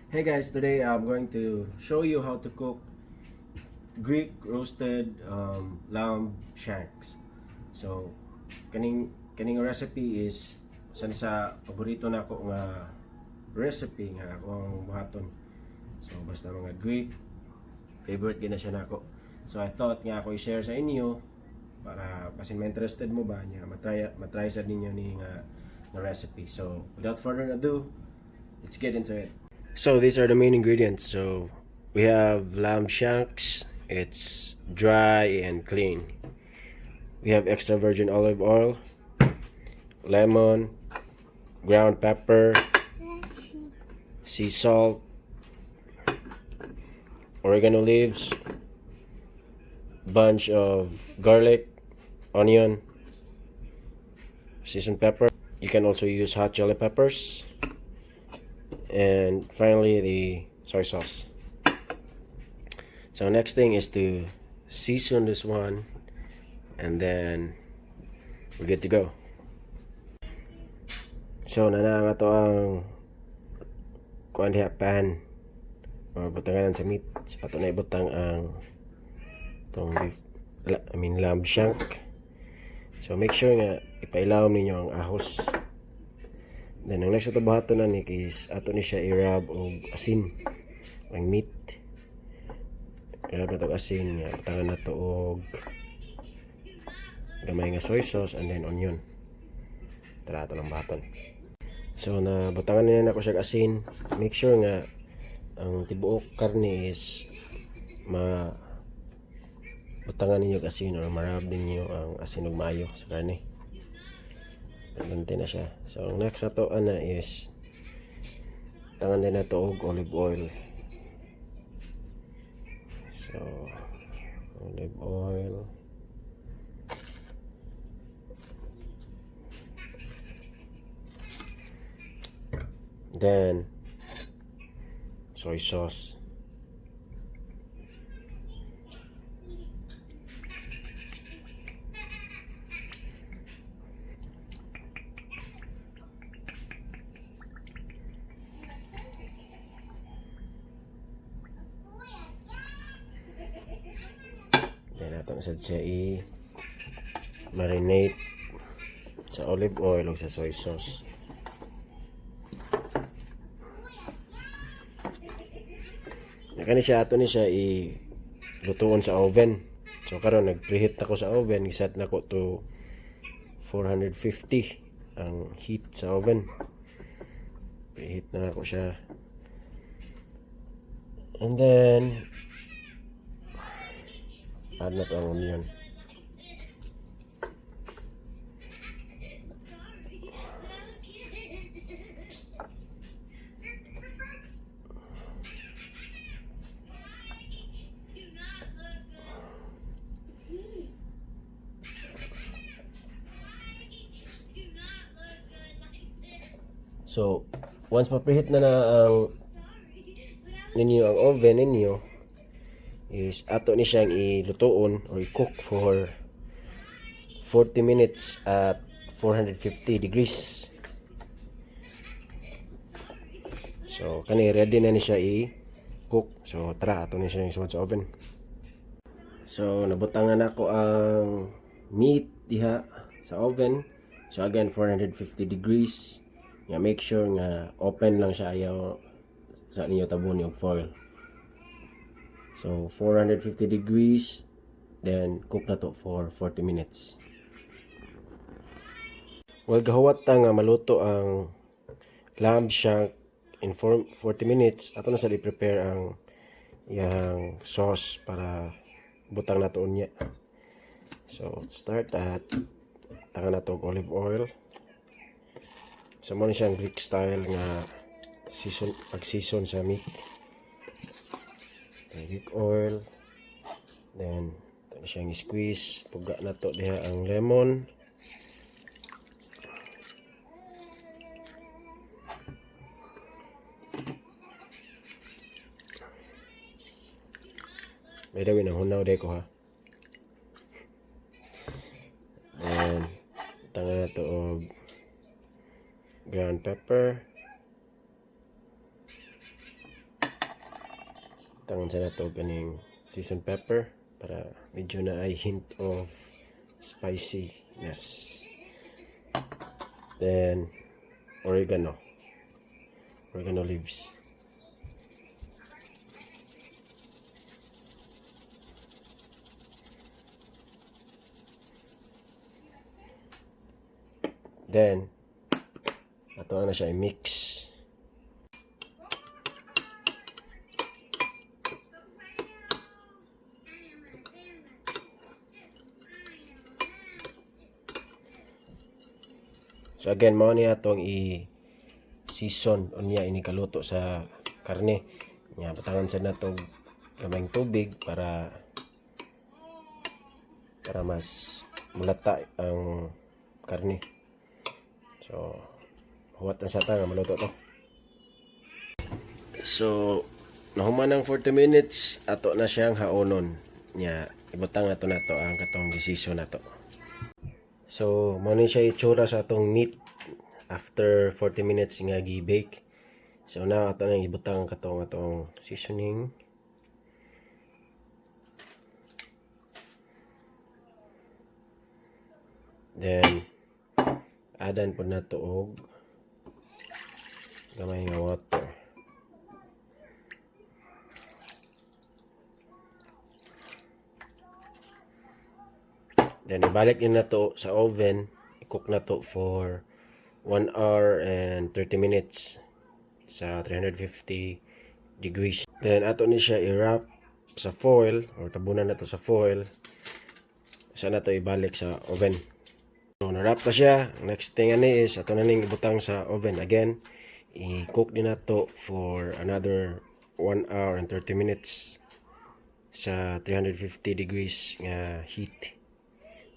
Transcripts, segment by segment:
Hey guys, today I'm going to show you how to cook Greek roasted lamb shanks. So, kaning recipe is usa ni sa paborito nako nga recipe nga akong buhaton. So, basta mga Greek, favorite gyud na siya nako. So, I thought nga ako i-share sa inyo para basin ma-interested mo ba niya matry sad ninyo ni nga recipe. So, without further ado, let's get into it. So these are the main ingredients. So we have lamb shanks. It's dry and clean. We have extra virgin olive oil, lemon, ground pepper, sea salt, oregano leaves, bunch of garlic, onion, seasoned pepper. You can also use hot chili peppers, and finally the soy sauce. So next thing is to season this one, and then we're good to go. So naa na ang atoang kuan diha, pan or butangan sa meat. So, ato na ibutang ang tong beef, I mean lamb shank. So make sure nga ipailawom ninyo ang ahos. Then ang next ato buhaton na ni is ato ni siya i-rub og asin ang meat. I-rub na to og asin nga butangan na to og gamay nga soy sauce and then onion. Tara, ato lang buhaton. So na butangan nila nako siya og asin. Make sure nga ang tibuok karne is ma butangan ninyo og asin or ma-rub ninyo ang asin og maayo sa karne. Gante na siya. So, ang next ato ana is butangan din nato og olive oil. So, olive oil. Then, soy sauce. Then ato na sad siya i marinate sa olive oil o sa soy sauce. Kani siya, ato ni siya i lutuon sa oven. So karon nag-preheat na ko sa oven, giset na ko to 450 ang heat sa oven. Preheat na ako siya. And then add na to ang onion. So, once ma-preheat na ang ninyo ang oven ninyo is ato ni siyang ilutuon or i-cook for 40 minutes at 450 degrees. So, kani ready na ni siya i-cook. So, tara, ato ni siya isuod sa oven. So, nabutangan nako ang meat diha sa oven. So, again, 450 degrees. Nga make sure nga open lang siya, ayaw sa ninyo tabon yung foil. So, 450 degrees, then cook na to for 40 minutes. Well, gahuwat ta nga maluto ang lamb shank in 40 minutes, ato na sa i-prepare ang iyang sauce para butang nato unya. So, start at tangan nato og olive oil. So, mao ni siyang Greek style nga season, pag-season sa meat. Greek oil. Then, ito na siyang squeeze. Puga na to diha ang lemon. By the way, nanghunaw day ko ha. Then, tanga na to og ground pepper. Tangan sa nato kaning seasoned pepper para medyo naay hint of spiciness. Then oregano. Oregano leaves. Then ato na siya i-mix. So again, mao ni atong i-season unya ini kaluto sa karne. Nya butangan sa nato gamayng tubig para mas mulata ang karne. So huwat na sa ta nga maluto to. So nahuman ang 40 minutes, ato na siyang haonon. Nya ibutang nato ang katong gi-season nato. So, mao ni siya itsura sa atong meat after 40 minutes nga gi-bake. So now ato nang ibutang ang katong atong seasoning. Then add-an pod nato og gamay nga water. Then ibalik ni nato sa oven, i-cook nato for 1 hour and 30 minutes sa 350 degrees. Then ato ni siya i-wrap sa foil or tabunan nato sa foil. Sa nato ibalik sa oven. So na-wrap na siya. Next thing ani is ato na ning ibutang sa oven again. I-cook din nato for another 1 hour and 30 minutes sa 350 degrees nga heat.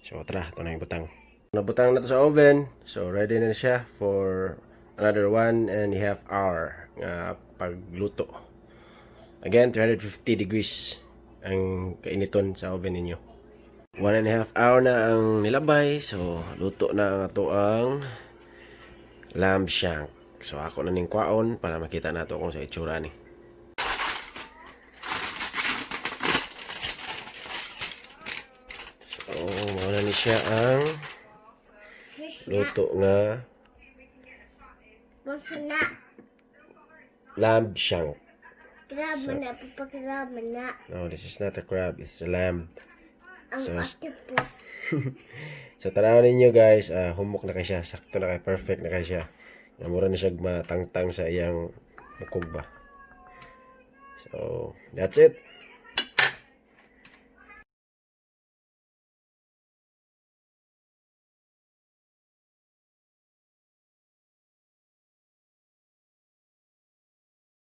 So tara, ato na ibutang. Nabutang na to sa oven. So ready na siya for another 1.5 hour nga pagluto. Again, 350 degrees ang kainiton sa oven ninyo. 1.5 hour na ang nilabay. So luto na ang ato ang lamb shank. So ako na ning kwaon para makita nato kung sa itsura ni. So mao na ni siya ang Fish na. Luto nga What's na? Lamb shank. Crab na, papa, crab na. No, this is not a crab, it's a lamb. Ang octopus. So tanawan ninyo, guys, humok na kay siya, sakto na kay, perfect na kay siya. Nga mura na siya matangtang sa iyang mukog ba. So, that's it.